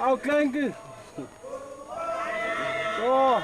Au kleintjie. Oh.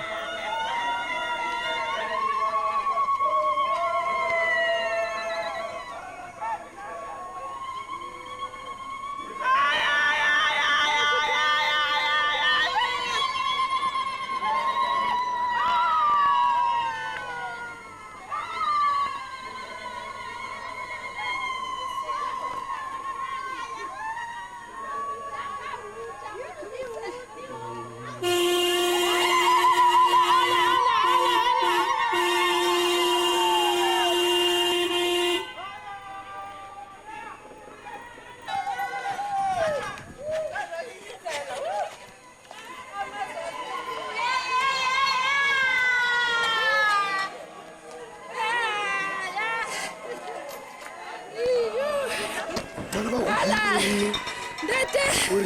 Ntate, yo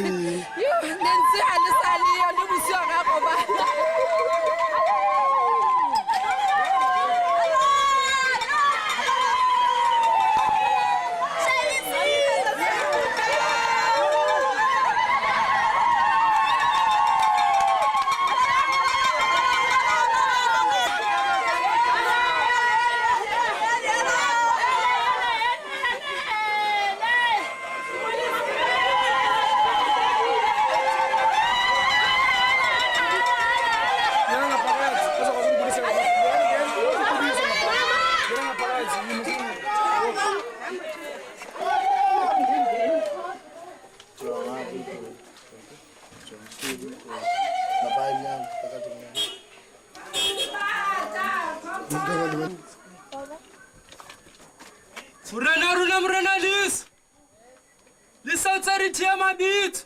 lentswe ha le sa leyo le bosiwa ga robala. Morena rona morena Lisa. Lisa tsa re thea mabitso.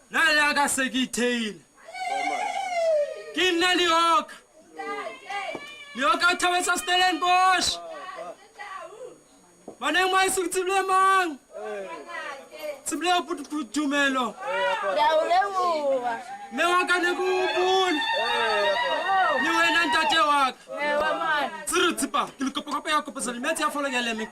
Na le ka se ke itheile. Ke nna Leoka. Leoka o thabetsa Stellenbosch. Baneng ba isu tsibile mang? Tsibile Tumelo. Mme wa ka ne ke o bone. Le wena ntate wa ka. Tsiri tsipa, ke le kopa kopa ya kopa sa metsi a folo ya leme.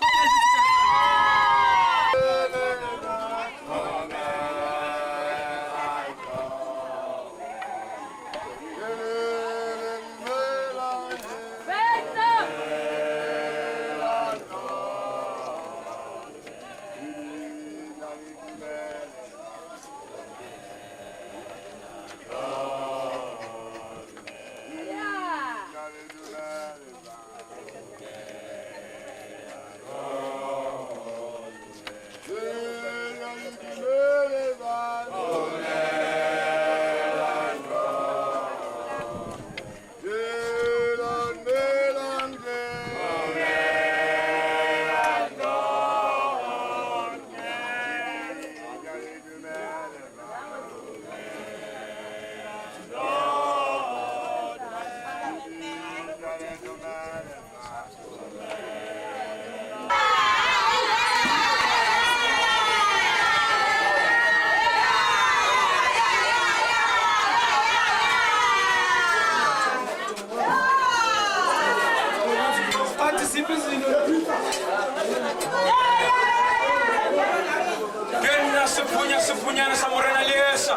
Ke nna sephunya sephunyana sa morena Lesa.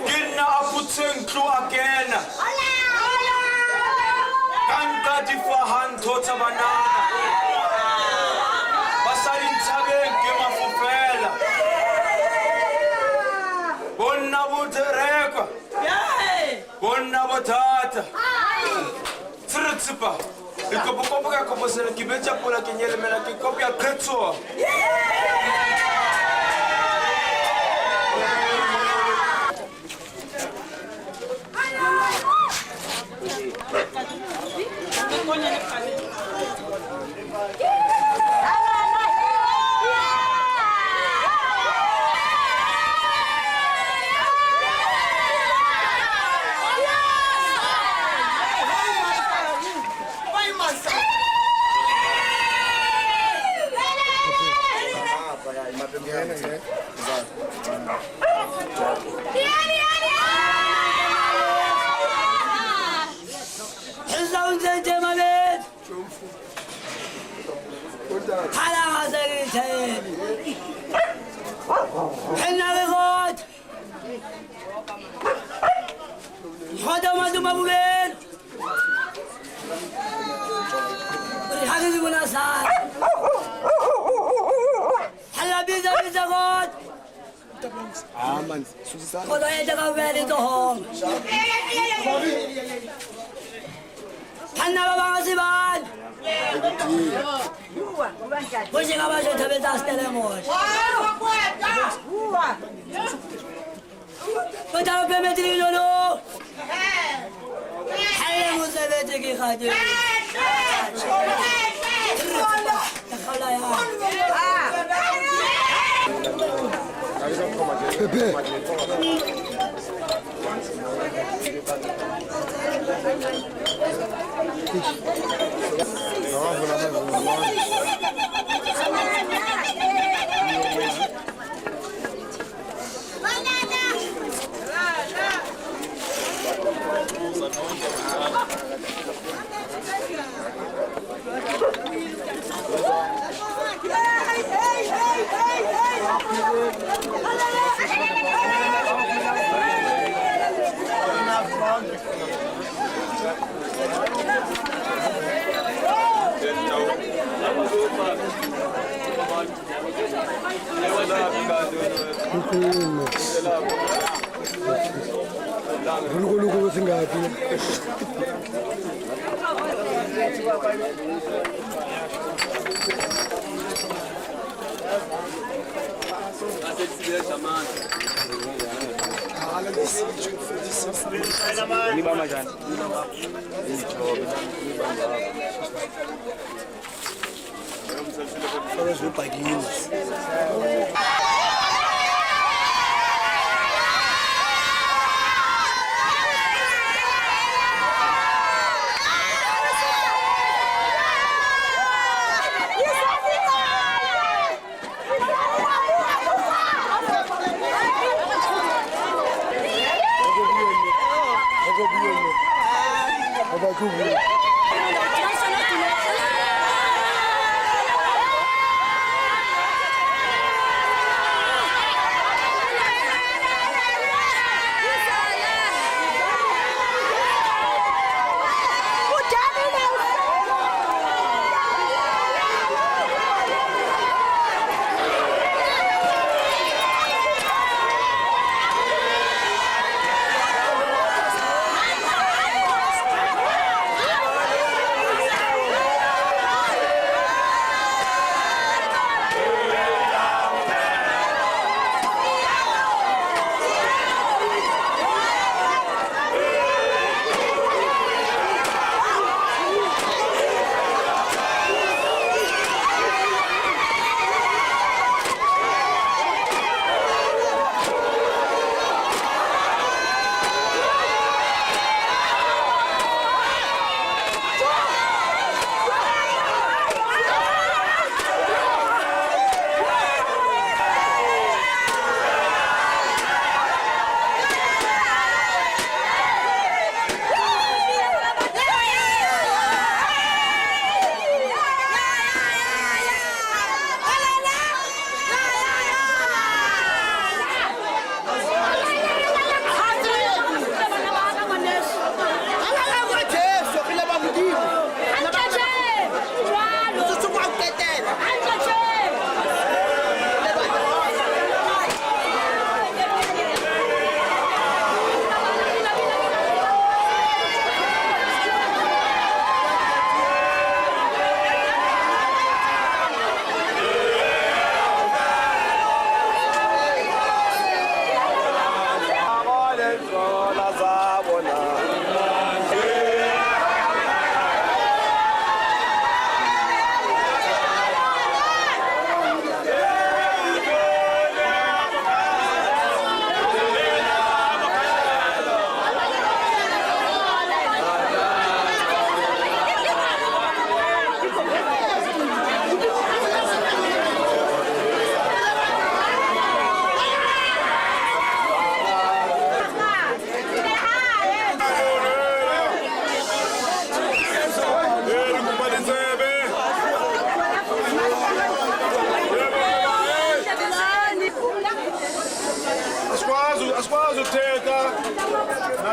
Ke nna a putsheng tlo a kena. Ka nka difaha ntho tsa banana. Basadi ntshabeng ke mafofela. Bonna botherekwa. Bonna bothata. Tsiritsipa. Dikopokopo ka koposela ke betša pola ke nyelemela ke kopo ya qhetsoa. Nna re kgotsa. Kgotsa maduma bobedi. Re ha re bona sa. Halla bitsa bitsa kgotsa. Ah man, susisana. Kgotsa e tla ka bele tsohong. Hanna ba bang se bane. Bo se ka ba se thabetsa Stellenbosch. O tla pemetse lolo. Halle mosebetsi ke kgate. Kgaola ya. Pepe. Luluko singaphi?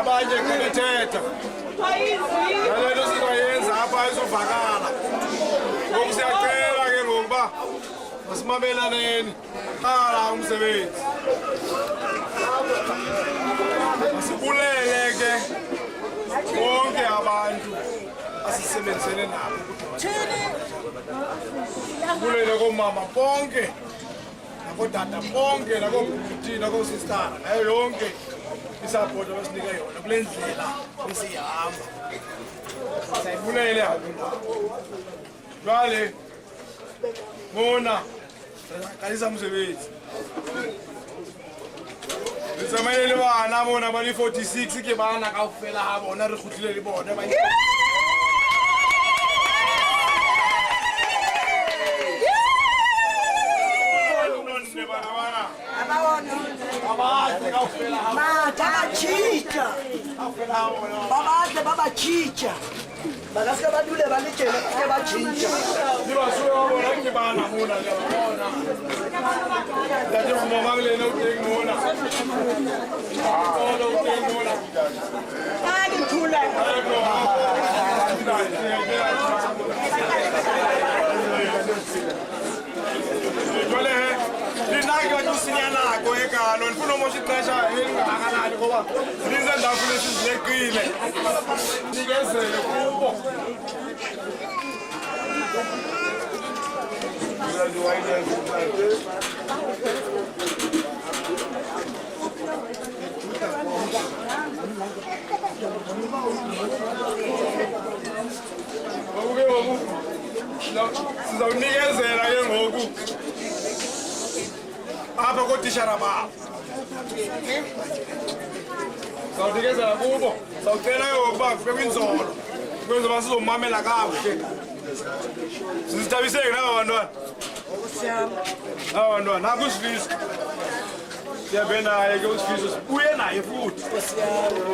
Abanye xa bethetha nale nto sizayenza apha ayizuvakala. Ngoku siyacela ke ngoku uba masimamelaneni, qala umsebenzi. Masibulele ke bonke abantu asisebenzisene nabo. Sibulele koomama bonke nakootata bonke nakoobhuti nakoosistara nayo yonke isapoti abasinike yona kule ndlela besiyihamba. Siyayibulele jwale mona re qalisa mosebetsi. Re tsamaile le bana mona ba le 46 ke bana kaofela ha bona re kgutlile le bona ba. Matha ba tšhitša, ba batle ba ba tšhitša, ba ka seke ba dule ba le tjena, ba seke ba tšhitša. Le basuwe ba bona ke bana mona, le a ba bona. Ntate Momang le ena o teng mona. Tsolo o teng mona. A ke thule. Jwale he, le nna ke batla ho senya nako e kalo, ndifuna umosha ixesha elingakanani ngoba zininzi ezi ndawo funeka sizileqile. Nikezele kubo. Ngoku ke ngoku sizawunikezela ke ngoku apha kootishara babo. Sizawunikezela kubo, sizawucela ke ngoku uba kube kwinzolo ukwenzela uba sizomamela kakuhle. Sizithabiseke naba bantwana, naba bantwana. Naku uSifiso, sihambe naye ke uSifiso, sibuye naye futhi.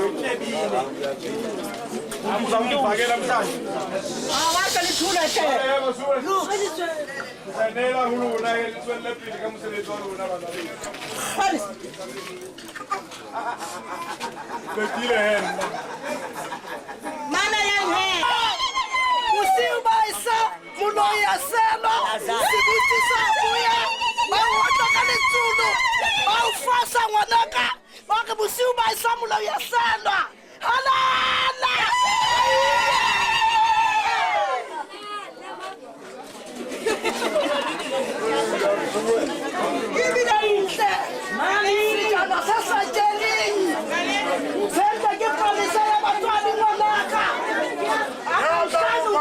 Utyebile, uzawundibhakela mhlawumbi. Neela ho lona he, le tswelle pele ka mosebetsi wa lona bana beso. Qetile he nna. Mamelang he. Bosiu ba esa moloi a sema, sebuti sa boya, ba o otla ka letsolo, ba o fasa ngwanaka, ba re bosiu ba esa moloi a selwa. Halala! Ebile ntle sejana se sa jeleng tshente ke palesa ya batswadi ngwanaka. Ahlano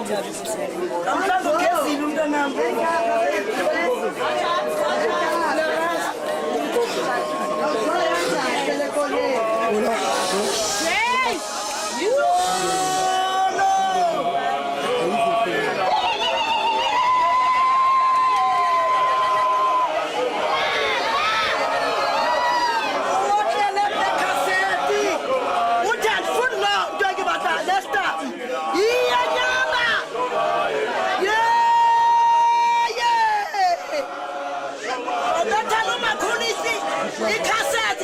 gesile. Namhlanje ugezile umntanam. Hey! Otlele le kasete. Uthi andifuni loo nto ke batla Lester. Iyanyana. Ye ye. Obethela umakhulisi ikhasethi.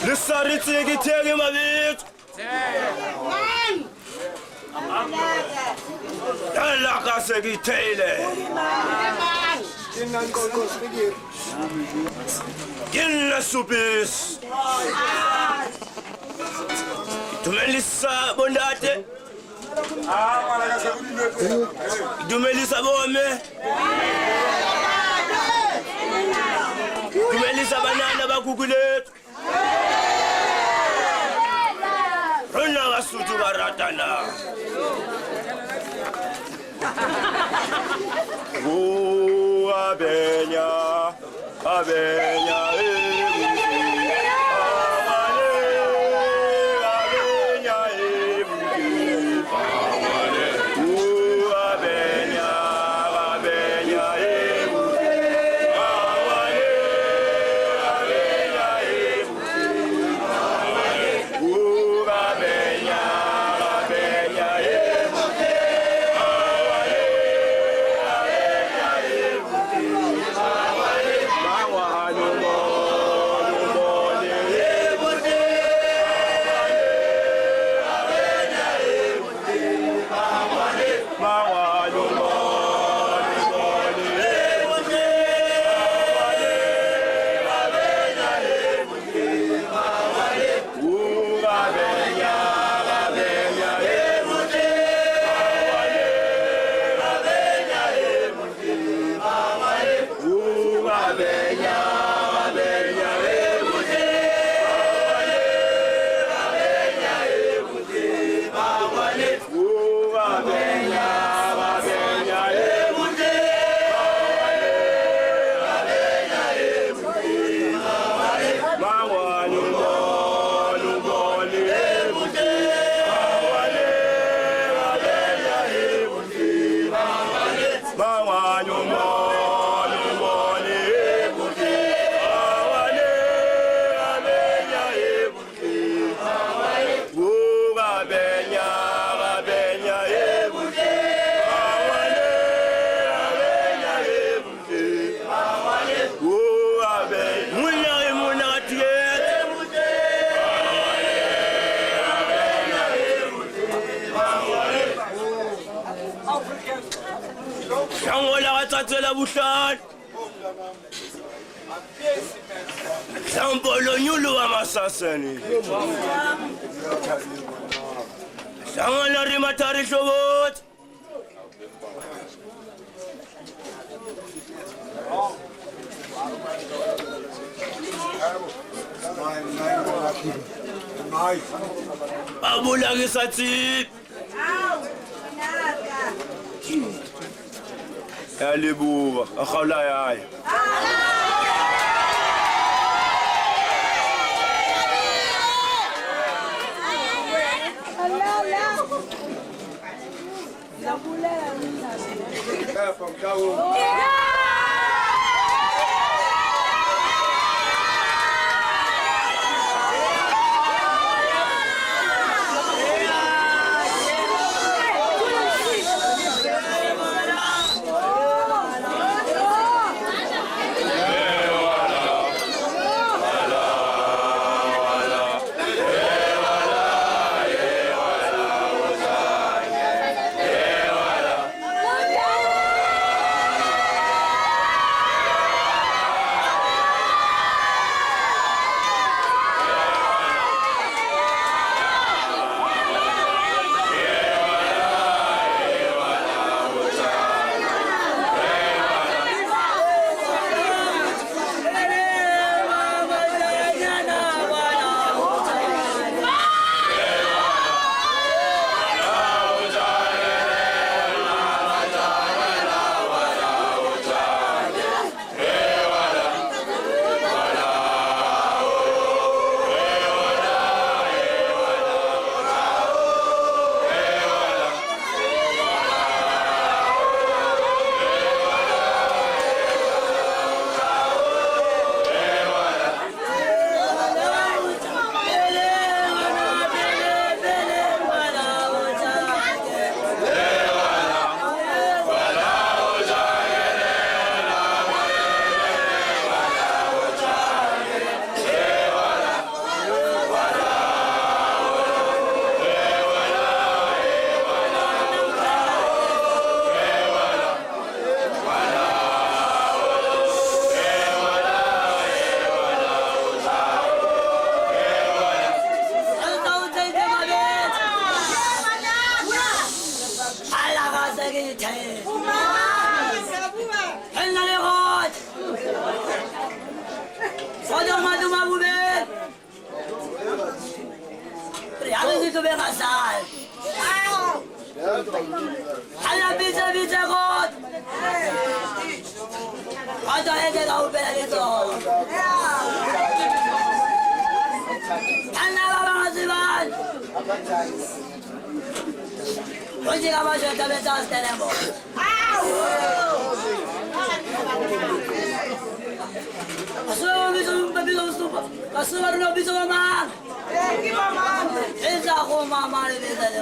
Le sa re tseke mabitso. La ka se ke theile. Ke nna Supis. Dumelisa bontate. Dumelisa bomme. Dumelisa banana ba Gugulethu. Rona Basotho ba ratana. O abenya, abenya Uthixo bengazayo. Alabitsa bitsa kodwa. Kodwa enzeka uphela lizolo. Anaba bangazibani. Ujika amadoda betsa Stellenbosch. Kasuba rona bitso ba mang? Etsa go mama le betsa le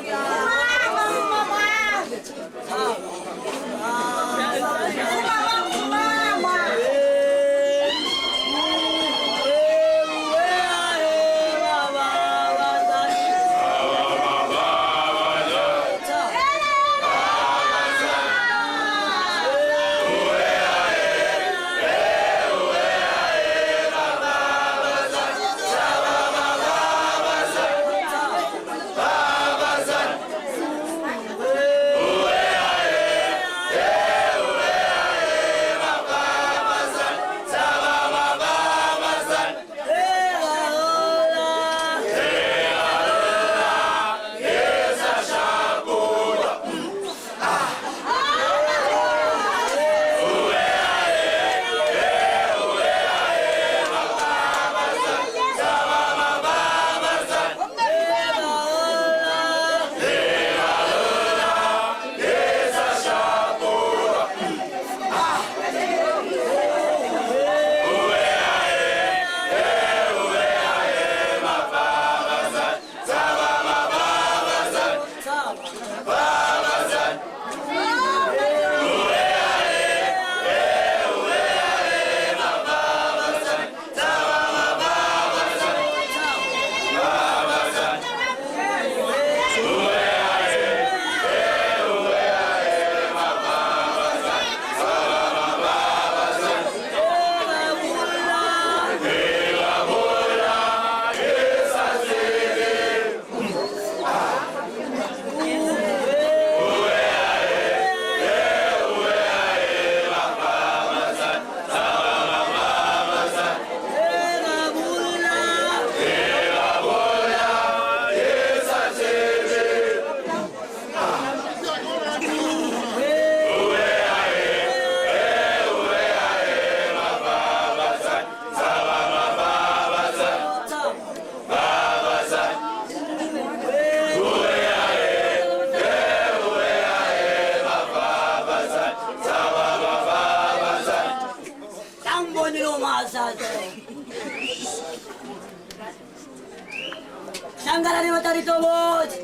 Hlangana le batarito botlhe.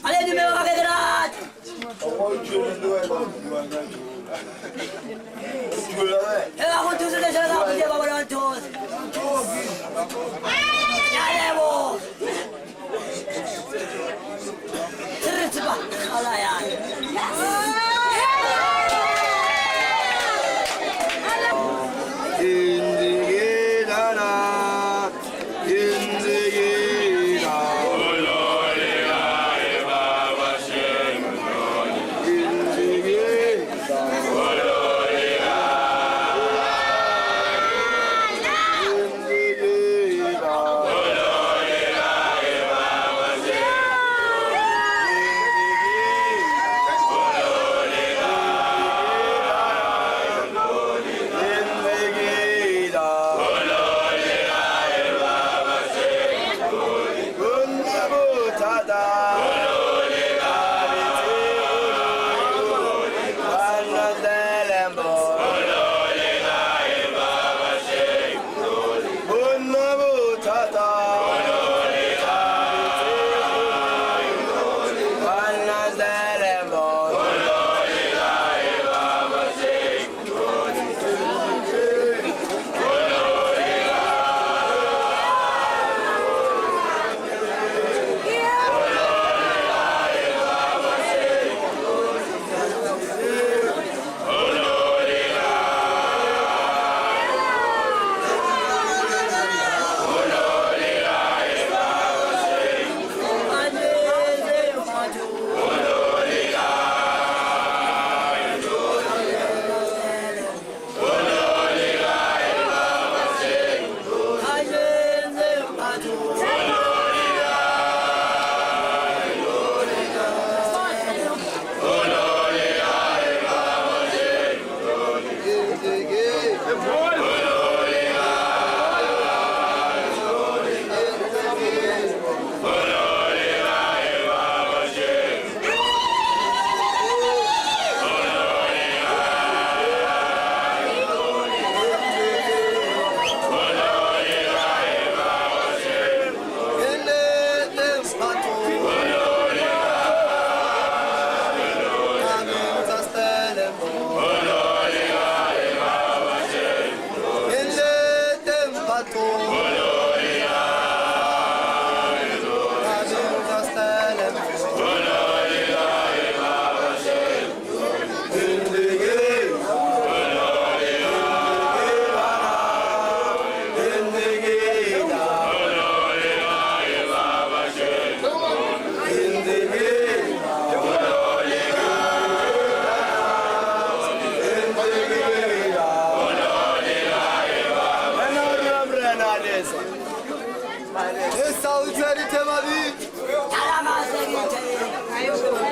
Ale dumela ka ke rata. Ela go thusa le jala go ba bona thusa. Ya lebo. Tsritsa khala ya. Indigida.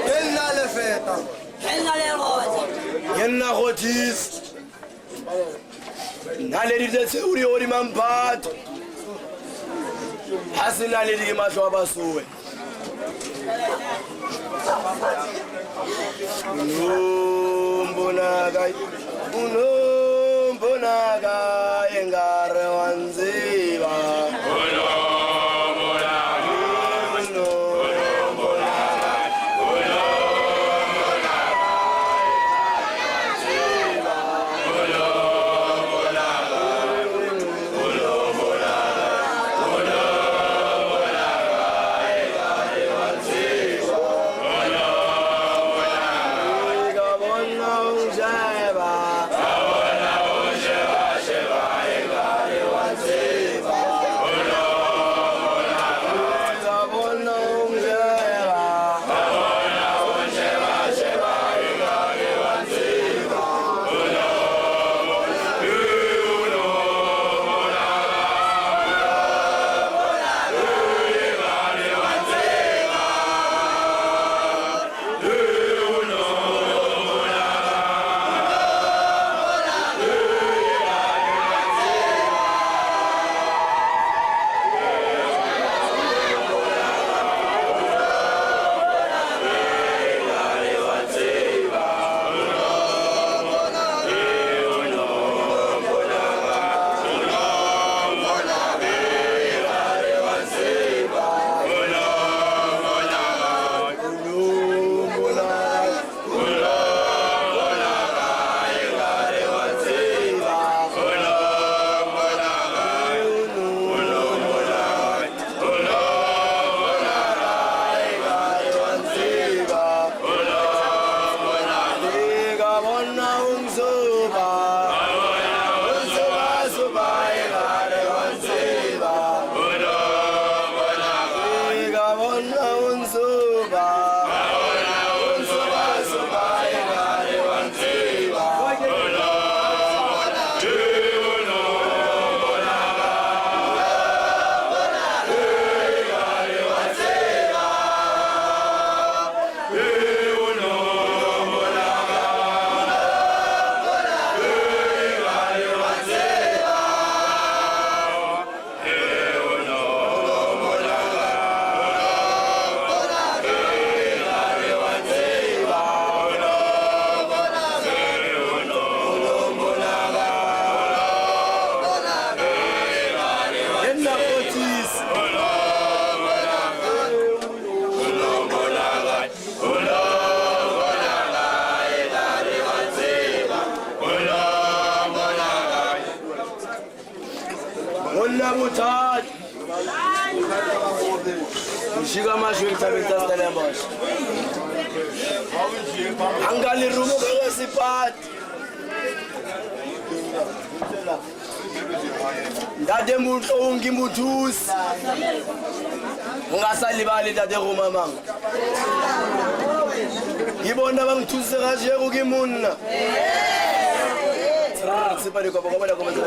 Ke nna Lefeta. Ke nna Gotis. Naledi tse tshweu di hodima mphato. Ha se naledi ke mahlo a basowe. Unombonaka, unombonaka engare wa ntseba. Monna bothata. Moshika mashwe dithabeng tsa Stellenbosch. Ha nka lerumo ka ka sepati. Ntate Motloung ke mothusi. Nka sa lebale ntate Romamang. Ke bona ba nthusitse kajeko ke monna. Tshepa dikopo ka bona kopo tsa.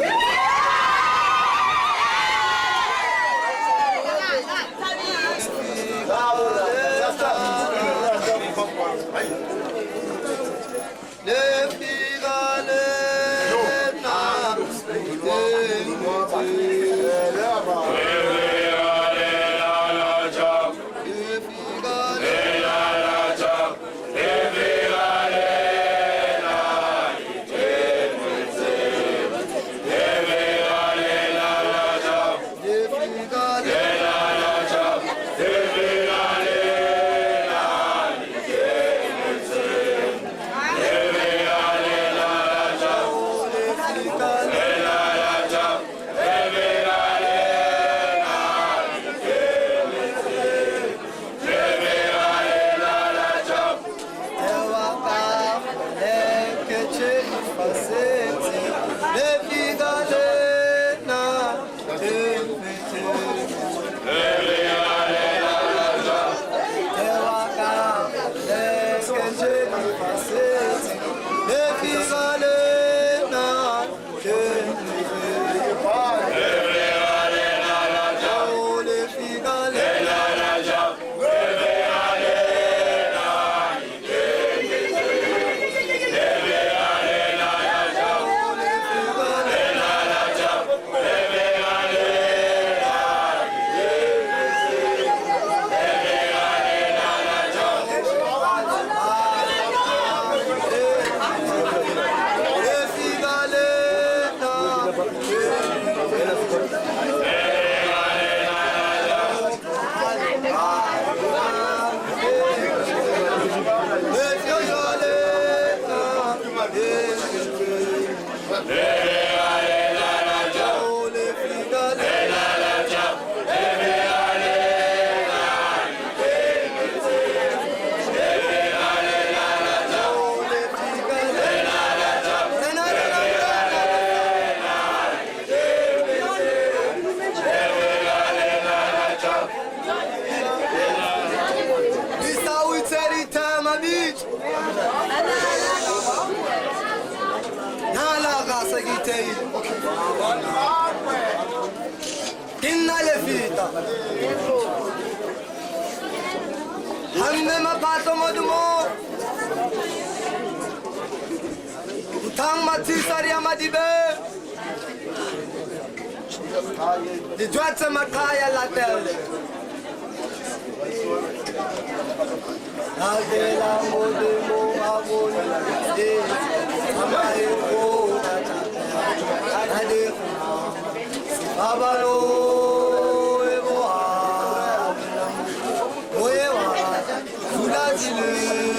se ke itheile. Ke nna lefita. Hamme maphatlo modumong. Nthang mathisa ri ya madibeng. Dijwetse maqhaya latele. Latela modimo a bone tsamaye go Babalo e boa oye wa dula dile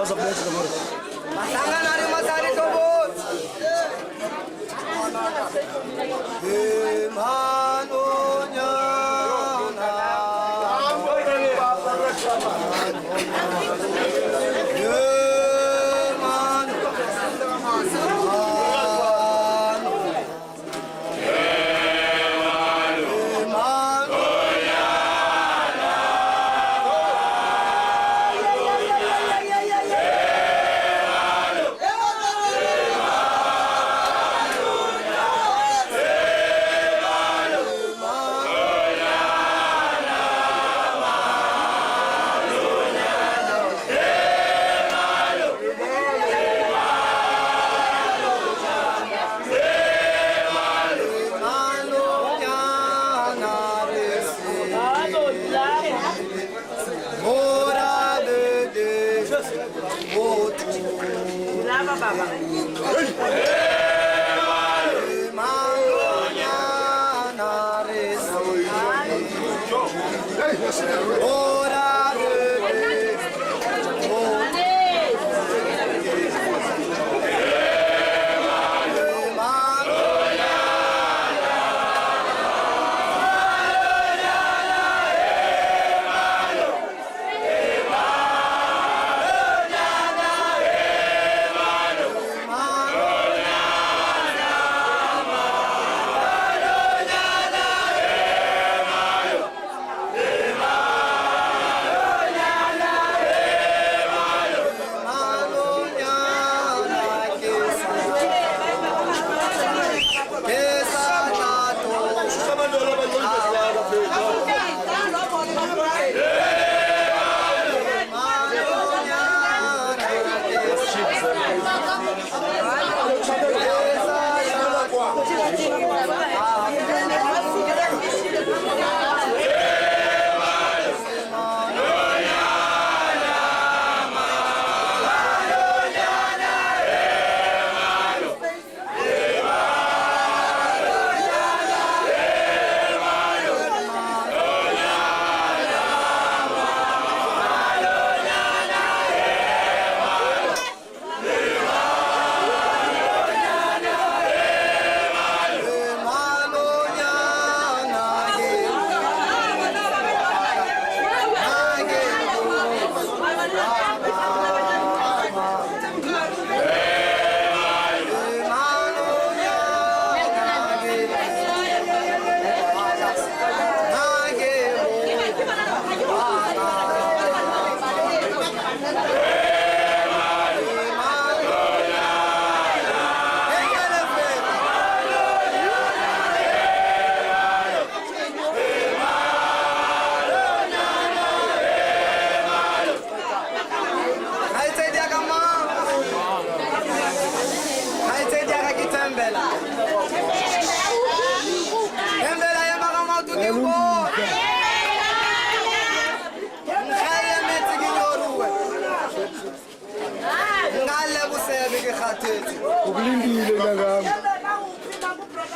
Mahlangana le mosadi hlobotse.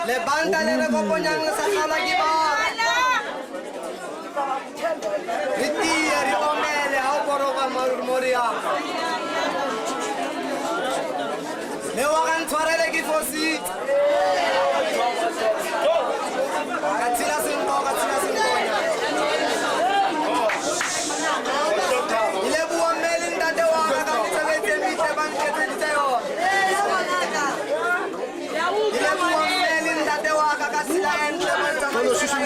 Lebanta le re koponyang le sa kgaolwa ke batho. Re tie re omele ha o boroga moriana. Le wa ka ntshwarele ke fositse. Ka tshela senko, ka tshela senkonya. Ke leboha mme le ntate wa ka ka mesebetsi e metle ba nketseditse yona. Ke leboha mme le ntate wa ka ka tsela e ntle ba ntsamaisang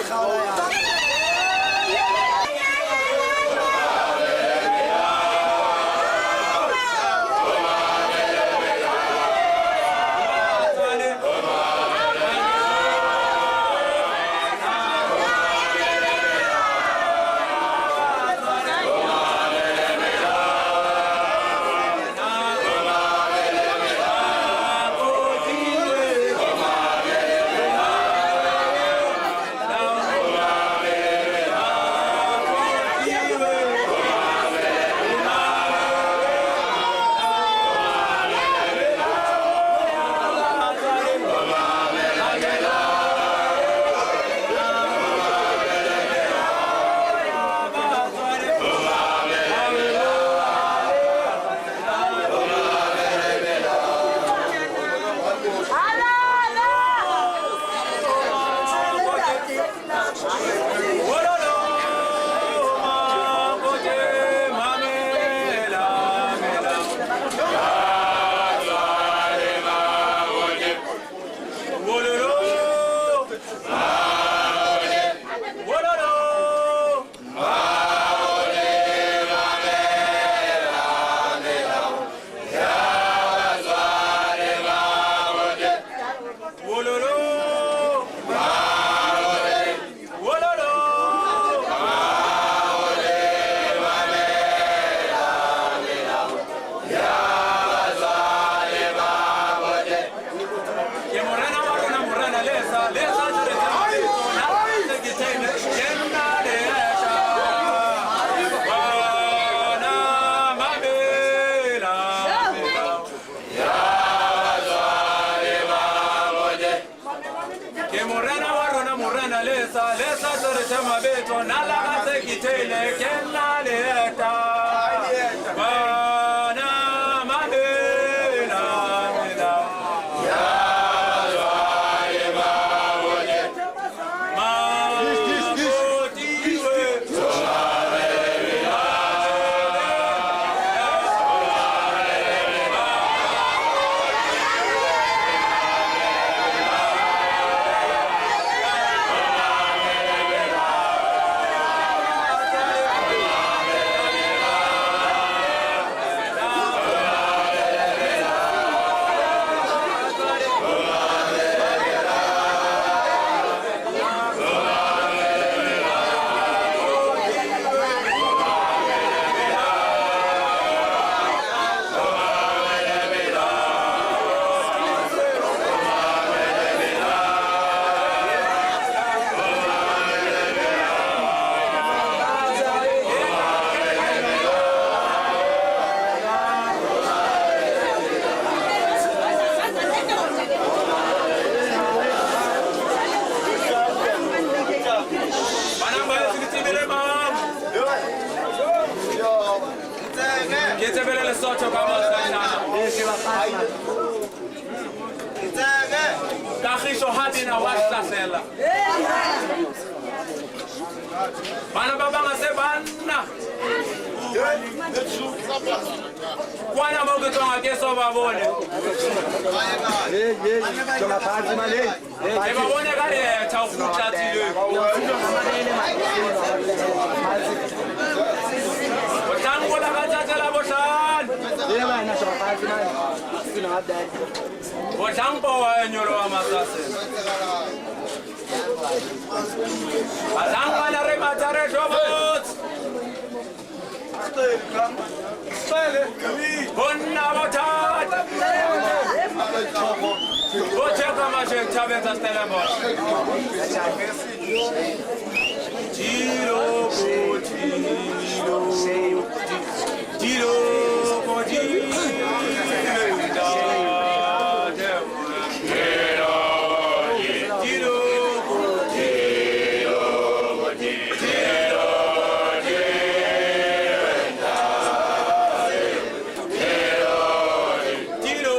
ka yona. Sethe mabitso nna la ka se ke theile ke nna leeta. Bana mabela mela. Mabotiwe. Bana ba heso ke tsebile mang? Ke tsebile Lesotho ka mosanyana. Kagiso ha bina wa hlasela. Bana ba bang ha se banna. Kwana mo ke tswang ha ke so ba bone. Ke ba bone ka dieta ho kgutla tseleng. Bohlango la ka tsatsi la bohlano. Bohlango wa nyoloha masaselo. Bahlankana re matha re hlobotse. Bonna bothata. Bo theka majeng thabeng tsa Stellenbosch. Dilo bo dilo, dilo bo dilo, dilo bo dilo bo dilo.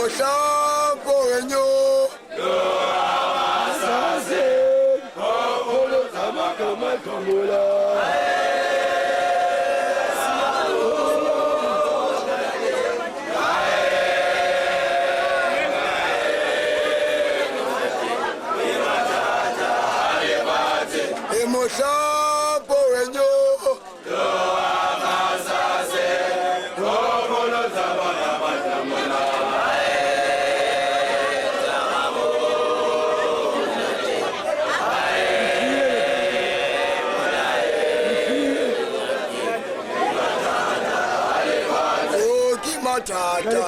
Emohlampo wenyo Emohlampo wenyo Oh ke mathata.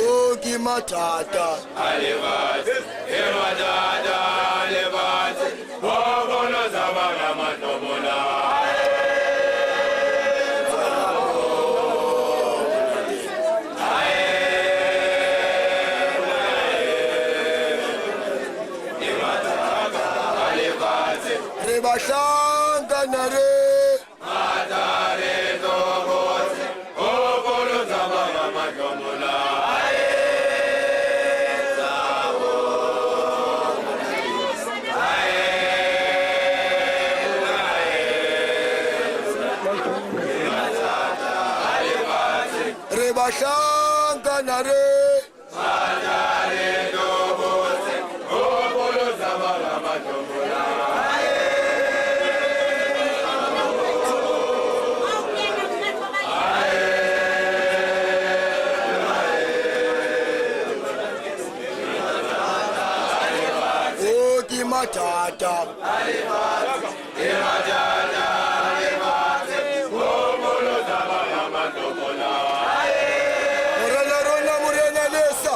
Oh ke mathata. Re bahlankana re. Re bahlankana re. Oh ke mathata. Morena rona morena lesa.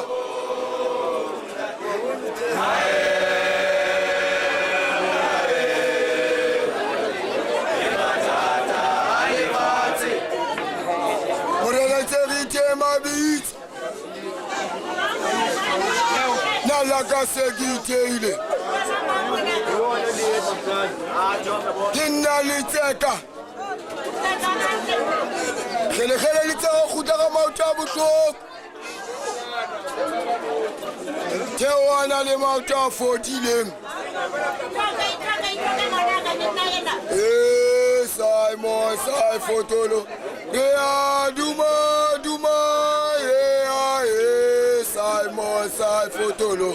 Morena tse re ithe mabitso. Na la ka se ke itheile. Ke nna le tseka. Kgelekgele le tseka kgutla ka maoto a bohloko. Theohana le maoto a fodileng. Eh, Simon, Sai Fotolo. Re a duma, duma, eh, ah, eh, Simon, Sai Fotolo.